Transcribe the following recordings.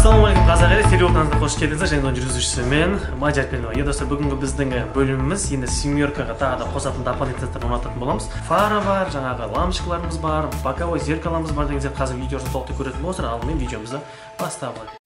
Ассалаумағалейкум қазақ елі, телеортаңызға қош келдіңіздер. Және оның жүргізушісі мен Мадияр Пенова. Е достар, бүгінгі біздің бөліміміз енді семеркаға тағы да қосатын дополнительный орнататын боламыз. Фара бар, жаңағы лампочкаларымыз бар, боковой зеркаламыз бар деген сияқты. Қазір видеоны толықтай көретін болсаңыздар, алдымен видеомызды бастап алайық.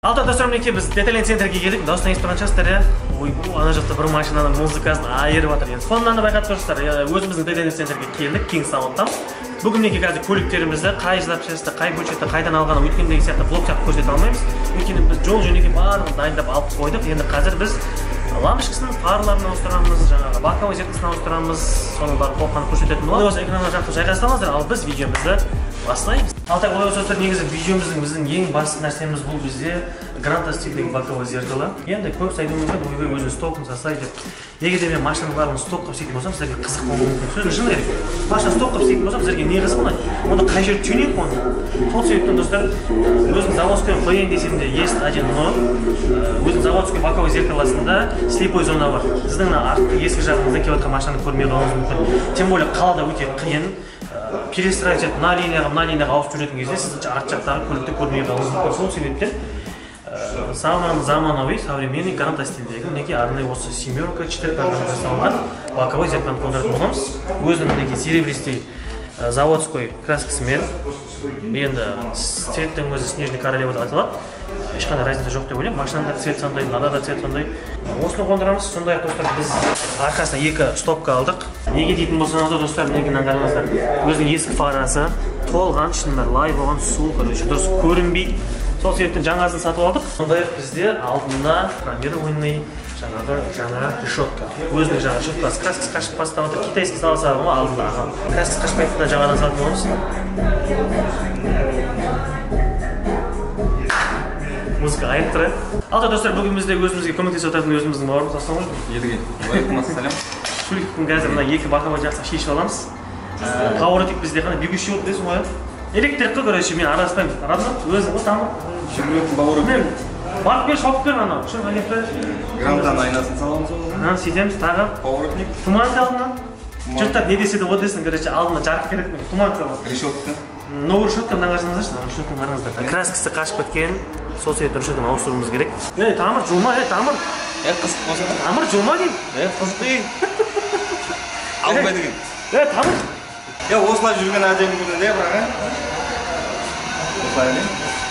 Алда достар, мінекей біз детейлинг центрге келдік. Дауыстан естіп тұрған шығарсыздар, иә? Ойбу, ана жақта бір машинаның музыкасын айырып жатыр. Енді фоннан да байқап тұрсыздар, өзіміздің детейлинг центрге келдік, King Sound'тамыз. Бүгін мінекей қазір көліктерімізді қай запчасты, қай бөлшекті қайдан алғанын өткендегі сияқты влог сияқты көрсете алмаймыз. Өйткені біз жол жөнекей барлығын дайындап алып қойдық. Енді қазір біз лампочкасын, фарларын ауыстырамыз, жаңағы боковой зеркалысын ауыстырамыз, соның барлығын толыққанды көрсететін боламыз. Осы экранға жақсы жайғасып алыңыздар, ал біз видеомызды бастаймыз. Ал так, олай болса достар, негізі видеомыздың біздің ең басты нәрсеміз бұл бізде Гранта стиліндегі боковой зеркало. Енді көбісі айтуы мүмкін, ойбай өзінің стокын жасай деп. Егер де мен машинаның барлығын сток қылып істейтін болсам, сіздерге қызық болуы мүмкін. Сөздің шыны керек. Машина сток қылып істейтін болсам, сіздерге не қызық ұнайды? Онда қай жерде тюнинг оны? Сол себептен достар, өзім заводской қояйын десем де есть один но. Өзім заводской боковой зеркалосында слепой зона бар. Сіздің артқы есік жағыңыздан келіп жатқан машинаны көрмей қалуыңыз мүмкін. Тем более қалада өте қиын. Перестраивать етіп, мына линияға, мына линияға ауысып жүретін кезде сіз арт жақтағы көлікті көрмей қалуыңыз мүмкін. Сол себептен заманауи, современный Гранта стиліндегі мінекей арнайы осы семерка, четверка жасалған боковой зеркаланы қондыратын боламыз. Өзінің мінекей серебристый заводской краскасымен, енді цветтің өзі снежный королева деп аталады. Ешқандай разница жоқ деп ойлаймын. Машинада цвет сондай, мынада да цвет сондай. Осыны қондырамыз. Сондай-ақ достар, біз арқасына екі стопка алдық. Неге дейтін болсаңыздар достар, мінекей мынаны қараңыздар. Өзінің ескі фарасы толған, ішінің бәрі лай болған, су, короче, дұрыс көрінбейді. Сол себептен жаңасын сатып алдық. Сондай-ақ бізде алдында хромированный жаңағы жаңа решетка. Өзінің жаңа решеткасы краскасы қашып бастап отыр. Китайский сала салған ғой алдында ағам. Краскасы қашпайды да жаңадан салатын боламыз. Музыка айып тұр, ә? Ал достар, бүгін бізде өзімізге көмектесіп отыратын өзіміздің бауырымыз. Ассалаумағалейкум. Едіге. Уағалейкум Көліктің қазір мына екі боковой жақсақ шешіп аламыз. Поворотник бізде қандай бегущий болды дейсің ғой, электрик қой, короче, мен араласпаймын. Родной, өзің ғой тамыр. Жүретін поворот. Мен барып бер, шауып бер анау. Шын әлепті. Грантаның айнасын саламыз ғой. Ана сөйтеміз тағы. Поворотник. Туман алдына. Жұрттар не десе де о десін, короче, алдына жарық керек мен. Туман саламыз. Решетка. Новый решетка мына қарасаңыздаршы, мына решетканы қараңыздар. Краскасы қашып кеткен, сол себептен решетканы ауыстыруымыз керек. Ей, тамыр жума, ей, тамыр. Ей, қызық болса. Тамыр жума деймін. Ей, қызық ей. Алынбайды екен. Ей, тамыр. Е, осылай жүрген әдемі көрінеді, бірақ, ә? Осылай не?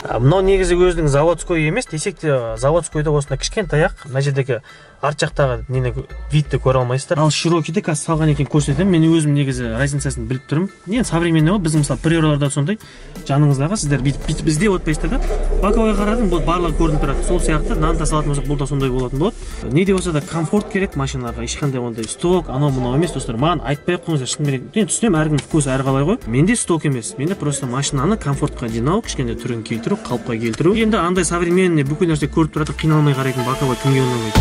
Мынау негізі өзінің заводской емес, десек те заводскойда осындай кішкентай ақ, мына жердегі арт жақтағы нені видті көре алмайсыздар. Ал Широкийді қазір салған екен көрсетемін. Мен өзім негізі разницасын біліп тұрмын. Енді современный ғой, біздің мысалы приораларда сондай жаныңыздағы сіздер бүйтіп іздеп отпайсыздар да. Боковой қарадым, бұл барлығы көрініп тұрады. Сол сияқты нан да салатын болсақ, бұл да сондай болатын болады. Не де болса да комфорт керек машиналарға, ешқандай ондай сток, анау мынау емес достар. Маған айтпай ақ қойыңыздар, шын керек. Енді түсінемін, әркімнің вкусы әрқалай ғой. Менде сток емес. Менде просто машинаны комфортқа жинау, кішкене түрін келтіру, қалыпқа келтіру. Енді андай современный бүкіл нәрсе көріп тұратын, қиналмай қарайтын боковой кімге ұнамайды?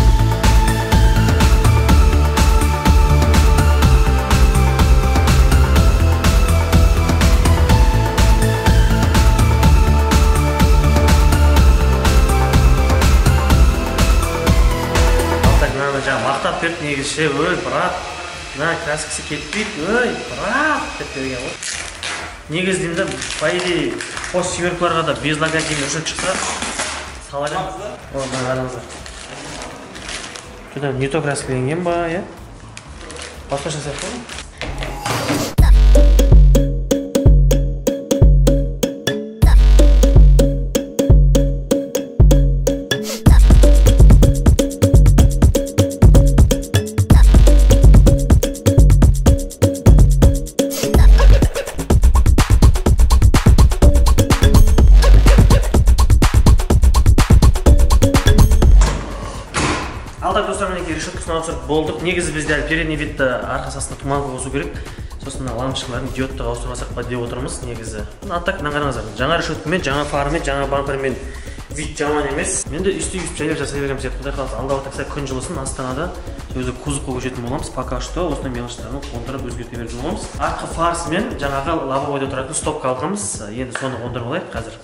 Мақтап беріп негізі ше, ой, брат, мына краскасы кетпейді, ой, брат деп берген ғой. Негізі деймін да, по идее, қос семеркаларға да без логотипін решет шықса, сала береміз. О, мына қараңыздар. Что-то не то краскіленген ба, иә? Басқаша сияқты ғой. Болдық. Негізі бізде әлі передний видті арқа астына туманка қосу керек. Сосын мына лампочкаларын диодтыға ауыстырып алсақ па деп отырмыз негізі. А так мына қараңыздар, жаңа решеткамен, жаңа фарымен, жаңа бампермен вид жаман емес. Мен де үсті-үсті жайлап жасай береміз деп. Құдай қаласа алдағы уақытта күн жылысын Астанада өзі кузовқа көшетін боламыз. Пока что осындай мелочтарын қондырып өзгерте беретін боламыз. Артқы фарсымен жаңағы лобовойда тұратын стопка алғанбыз. Енді соны қондырып алайық қазір.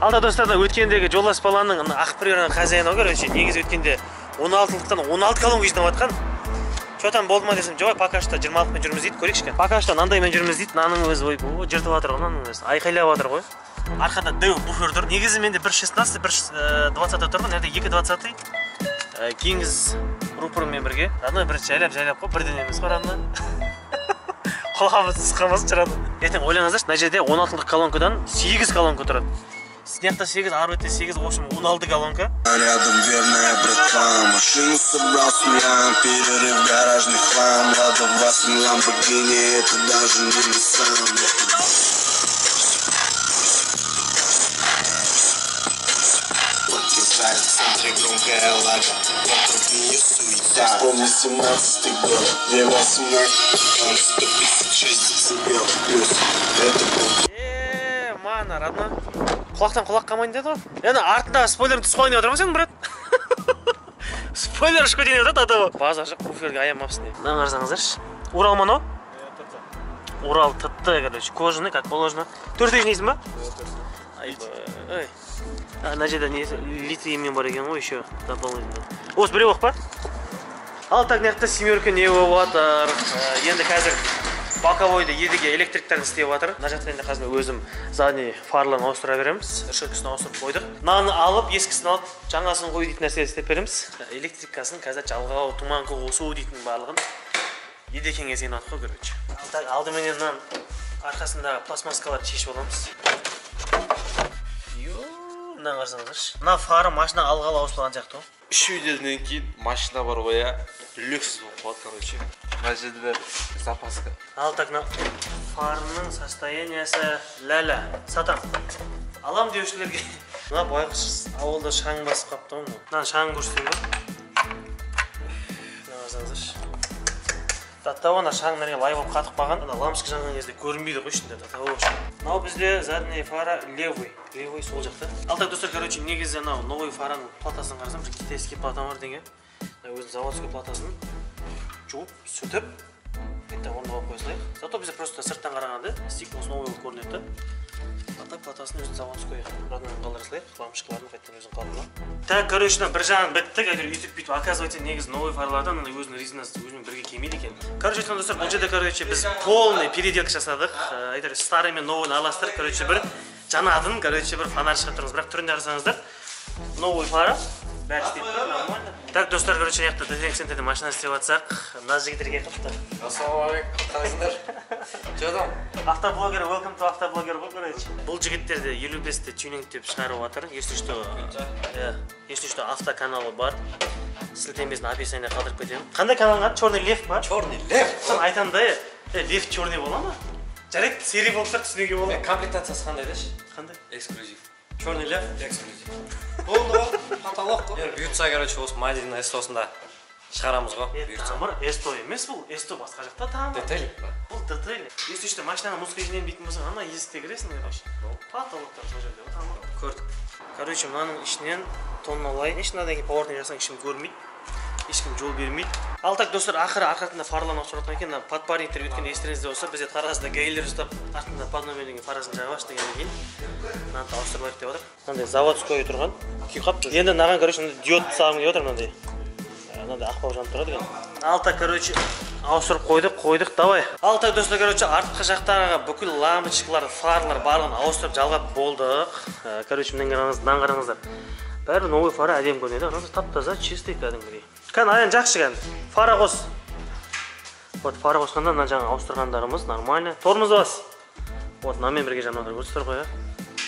Алда достар, өткендегі жолдас баланың ақ приораның хозяины ғой, короче, негізі өткенде 16-лықтан 16 колонка жинап жатқан. Что там болды ма десем, жоқ, пока что 26-мен жүрміз дейді, көрейікші. Пока что мынандаймен жүрміз дейді, мынаның өзі ой, жыртып жатыр ғой, мынаның өзі айқайлап жатыр ғой. Арқада Дэу буфер тұр. Негізі менде 1.16, 1.20 тұр ғой, мына жерде 2.20. Кеңіз рупорымен бірге. Родной бір жайлап-жайлап қой, бірден емес қой, родной. Құлағымыз түсіп қалмасын, родной. Ертең ойлаңыздаршы, мына жерде 16-лық колонкадан 8 колонка тұрады. Снегта 8, ары бетте 8, в общем, 16 колонка. Рядом верная братва, машину собрал с нуля, перерыв гаражный хлам, Лада 8, Ламборгини, это даже не Nissan. В центре громкая лага, вокруг нее суета. Вспомни 17-й год, 2.18, 156 децибел, плюс это был... Мана, родной. Құлақтан құлақ қалмайын деді ғой. Енді артында спойлерін түсіп қойын деп отырмын сен, брат. Спойлер ұшып кетейін деп отырады атауы. Базар жоқ, буферге аямапсың деп. Мынаны қарасаңыздаршы. Урал ма анау? Урал ТТ, короче, кожаный, как положено. Төртеу жинайсың ба? Айбай. Ана жерде не литиймен бар екен ғой еще дополнительно. Осы біреу ақ па? Ал так, мына жақта семерка не болып жатыр. Енді қазір боковойды едіге электриктерін істеп жатыр. Мына жақта енді қазір өзім задний фарларын ауыстыра береміз. Решеткасын ауыстырып қойдық. Мынаны алып, ескісін алып, жаңасын қою дейтін нәрсе істеп береміз. Электрикасын қазір жалғау, туманка қосу дейтін барлығын едекеңе сеніп жатыр ғой, короче. Так, алдыменен мынаның арқасындағы пластмассаларды шешіп аламыз. Мынаны қарасаңыздаршы. Мына фары машина алғалы ауысылған сияқты ғой. Үш үйден кейін машина бар ғой, люкс болып қалады, короче. Мына жерде бәрі запаска. Ал так, мына фарының состояниясы ләлә. Сатам. Алам деушілерге. Мына байғұс ауылда шаң басып қапты ғой. Мынаны шаң көрсетейін ба? Мына қарасаңыздаршы. Таттау ана шаң нәрге лай болып қатып қалған. Ана лампочка жанған кезде көрінбейді ғой ішінде, таттау вообще. Мынау бізде задний фара левый, левый сол жақта. Ал так, достар, короче, негізі анау новый фараның платасын қарасам, бір китайский плата бар деген. Мына өзінің заводской платасын жуып, сүртіп, қайта орнына қойып қоя салайық. Зато бізде просто сырттан қарағанда стеклосы новый болып көрінеді да. Ата платасын өзінің заводской родной қалдыра салайық, лампочкаларын қайтадан өзінің қалпына. Так, короче, мына бір жағын біттік, әйтеуір үйтіп бүйтіп, оказывается, негізі новый фарлардан ана өзінің резинасы өзімен бірге келмейді екен. Короче, айтқан достар, бұл жерде, короче, біз полный переделка жасадық. Әйтеуір старый мен новыйны араластырып, короче, бір жанатын, короче, бір фонарь шығарып тұрмыз. Бірақ түрінде қарасаңыздар, новый фара бәрі істеп тұр, нормально. Так, достар, короче, мына жақта детейлинг центрде машина істеп жатсақ, мына жігіттерге қыпты. Ассалаумағалейкум, қалайсыңдар? Че там? Автоблогер, welcome to автоблогер ғой, короче. Бұл жігіттер де 55-ті тюнинг деп шығарып жатыр. Если что, если что, автоканалы бар. Сілтемесін описание қалдырып кетемін. Қандай каналың аты? Черный лев па? Черный лев. Сен айтамын да, лев черный бола ма? Жарайды, серый болып тұр, түсінуге болады. Комплектациясы қандай деші? Қандай? Эксклюзив. Черный лев, эксклюзив. Болды ғой, потолок қой. Бұйыртса, короче, осы Мадина СТО-сында шығарамыз ғой, бұйыртса. Тамыр СТО емес бұл, СТО басқа жақта тамыр. Детейлинг па? Бұл детейлинг. Если что, машинаны музыка жинаймын дейтін болсаң, ана есікте кіресің, короче. Потолоктар сол жерде ғой, тамыр. Көрдік. Короче, мынаның ішінен тонналай, мынадан кейін поворотник жасаң ешкім көрмейді, ешкім жол бермейді. Ал так, достар, ақыры арқасында фарларын ауыстырып жатқан екен. Мына подпарниктер өткенде естеріңізде болса, бізде Таразда гейлер ұстап, артында под номер деген фарасын жағып ашты дегеннен кейін мынаны да ауыстырып алайық деп жатыр. Мынандай заводской тұрған күй қап. Енді мынаған, короче, мынандай диод салғым келіп отыр, мынандай. Мынандай ақ болып жанып тұрады екен. Ал так, короче, ауыстырып қойдық, қойдық, давай. Ал так, достар, короче, артқы жақтағы бүкіл лампочкалар, фарлар барлығын ауыстырып жалғап болдық. Короче, мынаны қараңыз, мынаны қараңыздар. Бәрі новый фара әдемі көрінеді. Қараңыздар, тап-таза, чистый кәдімгідей. Кән, аян жақсы кән. Фара қос. Вот, фара қосқанда мына жаңа ауыстырғандарымыз нормально. Тормоз бас. Вот, мынамен бірге жанып отыр, көрсетіп тұр ғой,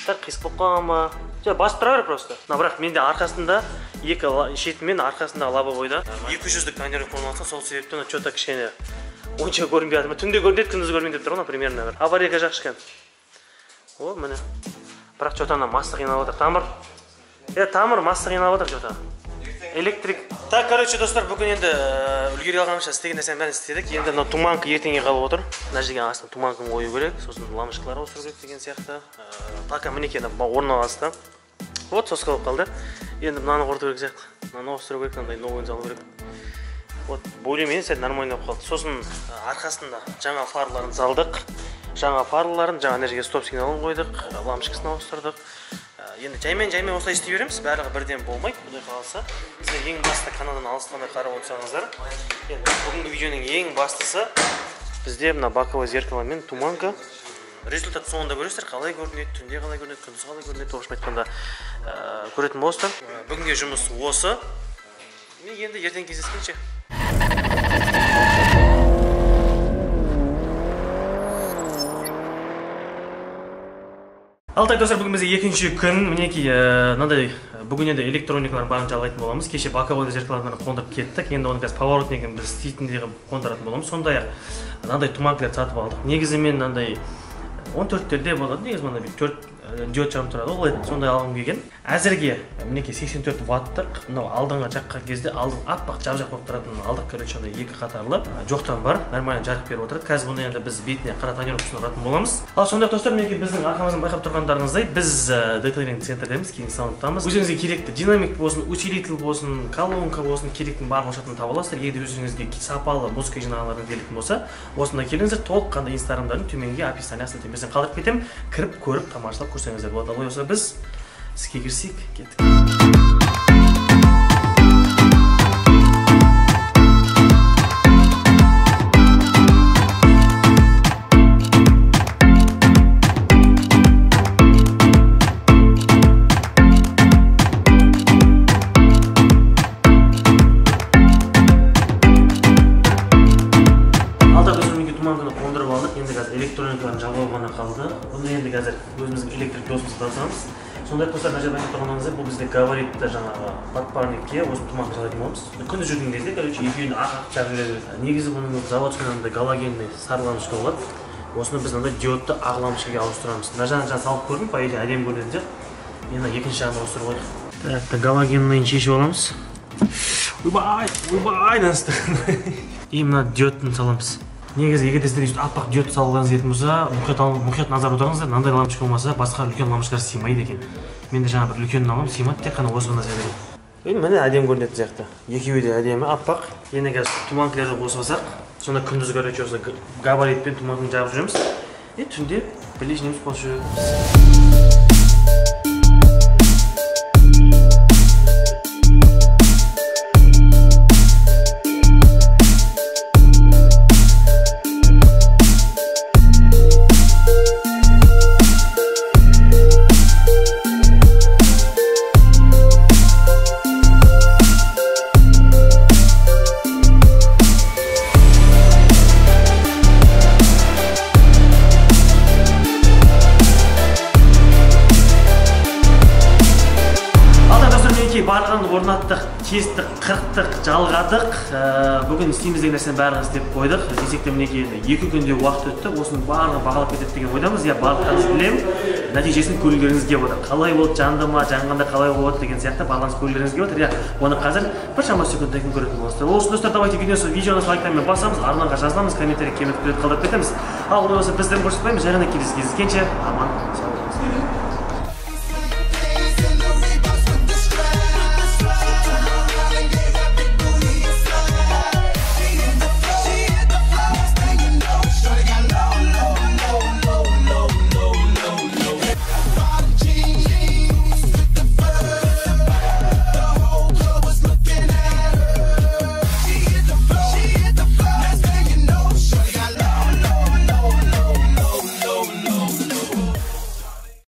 Сәл қисық болып қалған ба? Жоқ, басып тұра бер просто. Мына бірақ менде арқасында екі шетімен арқасындағы лобовойда 200-дік тонировка орналасқан, сол себептен мына чё-то кішкене онша көрінбей жатыр. Түнде көрінеді, күндіз көрінбейді деп тұр ғой, примерно бір. Аварийка жақсы екен. О, міне. Бірақ чё-то ана масса қиналып отыр. Тамыр. Тамыр масса қиналып отыр чё-то. Электрик. Так, короче, достар, бүгін енді үлгере алғанымызша істеген нәрсенің бәрін істедік. Енді мына туманка ертеңге қалып отыр. Мына жерге астына туманканы қою керек, сосын лампочкалар ауыстыру керек деген сияқты. Пока мінекей орналасты. Вот, соска болып қалды. Енді мынаны құрту керек сияқты. Мынаны ауыстыру керек, мынандай новыйын салу керек. Вот, более-менее сәл нормально болып қалды. Сосын арқасында жаңа фарларын салдық. Жаңа фарларын, жаңа ана жерге стоп сигналын қойдық, лампочкасын ауыстырдық. Енді жаймен осылай істей береміз, барлығы бірден болмайды, Құдай қаласа. Сіздер ең басты каналдан алыстан қарап отырсаңыздар, енді бүгінгі видеоның ең бастысы бізде мына боковое зеркало мен туманка. Результат соңында көресіздер, қалай көрінеді, түнде қалай көрінеді, күндіз қалай көрінеді, в общем айтқанда көретін боласыздар. Бүгінгі жұмыс осы. Енді ертең кездескенше. Ал так, достар, бүгін бізде екінші күн. Мінекей, мынандай бүгін енді электроникалардың барын жалғайтын боламыз. Кеше боковой зеркаларын қондырып кеттік. Енді оны қазір поворотнигін біз істейтіндей қылып қондыратын боламыз. Сондай-ақ мынандай туманкалар сатып алдық. Негізі мен мынандай 14-терде болады. Негізі мынандай бір 4 диод жанып тұрады. Ол сондай алғым келген. Әзірге мінекей 84 ваттық. Мынау алдыңғы жаққа кезде алдың аппақ жап-жақ болып тұратынын алдық. Короче, андай екі қатарлы жоқтан бар, нормально жарық беріп отырады. Қазір бұны енді біз бетіне қара тонировкасын ұратын боламыз. Ал сондай-ақ, достар, мінекей біздің арқамыздан байқап тұрғандарыңыздай, біз детейлинг центрдеміз, King Sound'тамыз. Өзіңізге керекті динамик болсын, усилитель болсын, колонка болсын, керектің барлық шартын таба аласыздар. Егер де өзіңізге сапалы музыка жинағыларыңыз келетін болса, осында келіңіздер. Толыққанды инстаграмдардың төменгі описаниясын төменге қалдырып кетемін. Кіріп көріп, тамашалап көрсеңіздер болады. Олай болса біз іске кірісейік, кеттік. Алда біз мінекей туманканы қондырып алдық. Енді қазір электроникаларын жабылып ғана қалды. Бұны енді қазір өзіміздің электрик досымызға тапсырамыз. Сондай-ақ, достар, мына жерде байқап тұрғандарыңыздай, бұл бізде габаритті жаңағы подпарникке осы туманка жалғайтын боламыз. Күндіз жүрген кезде, короче, екеуін ақ-ақ жағып береді. Негізі бұның заводской мынандай галогенный сары лампочка болады. Осыны біз мынандай диодты ақ лампочкаға ауыстырамыз. Мына жағын жаңа салып көрдім, по идее әдемі көрінетін сияқты. Енді екінші жағын ауыстырып қойдық. Так, галогенныйын шешіп аламыз. Ойбай, ойбай, и мына диодтын саламыз. Негізі егер де сіздер өйстіп аппақ диод салғыларыңыз келетін болса, мұқият назар аударыңыздар. Мынандай лампочка болмаса, басқа үлкен лампочкалар сыймайды екен. Мен де жаңа бір үлкенін аламын, сыймады, тек қана осы ғана сыяды екен. Енді міне әдемі көрінетін сияқты. Екеуі де әдемі, аппақ. Енді қазір туманкаларды қосып алсақ, сонда күндіз, короче, осы габаритпен туманканы жағып жүреміз. И түнде ближнеміз қосып жүреміз. Барлығын орнаттық, кестік, қырықтық, жалғадық. Бүгін істейміз деген нәрсенің барлығын істеп қойдық. Десек те мінекей енді 2 күнде уақыт өтті. Осының барлығы бағалап кетеді деген ойдамыз. Иә, барлықтарыңыз білемін. Нәтижесін көргілеріңіз келіп отыр. Қалай болды, жанды ма, жанғанда қалай болады деген сияқты барлығыңыз көргілеріңіз келіп отыр. Иә, оны қазір біршама секундтан кейін көретін боласыздар. Ол үшін, достар, давайте видеоны лайктармен басамыз, арнаға жазыламыз, комментарий кемітіп қалдырып кетеміз. Ал олай болса бізден көрсетпейміз. Және келесі кездескенше аман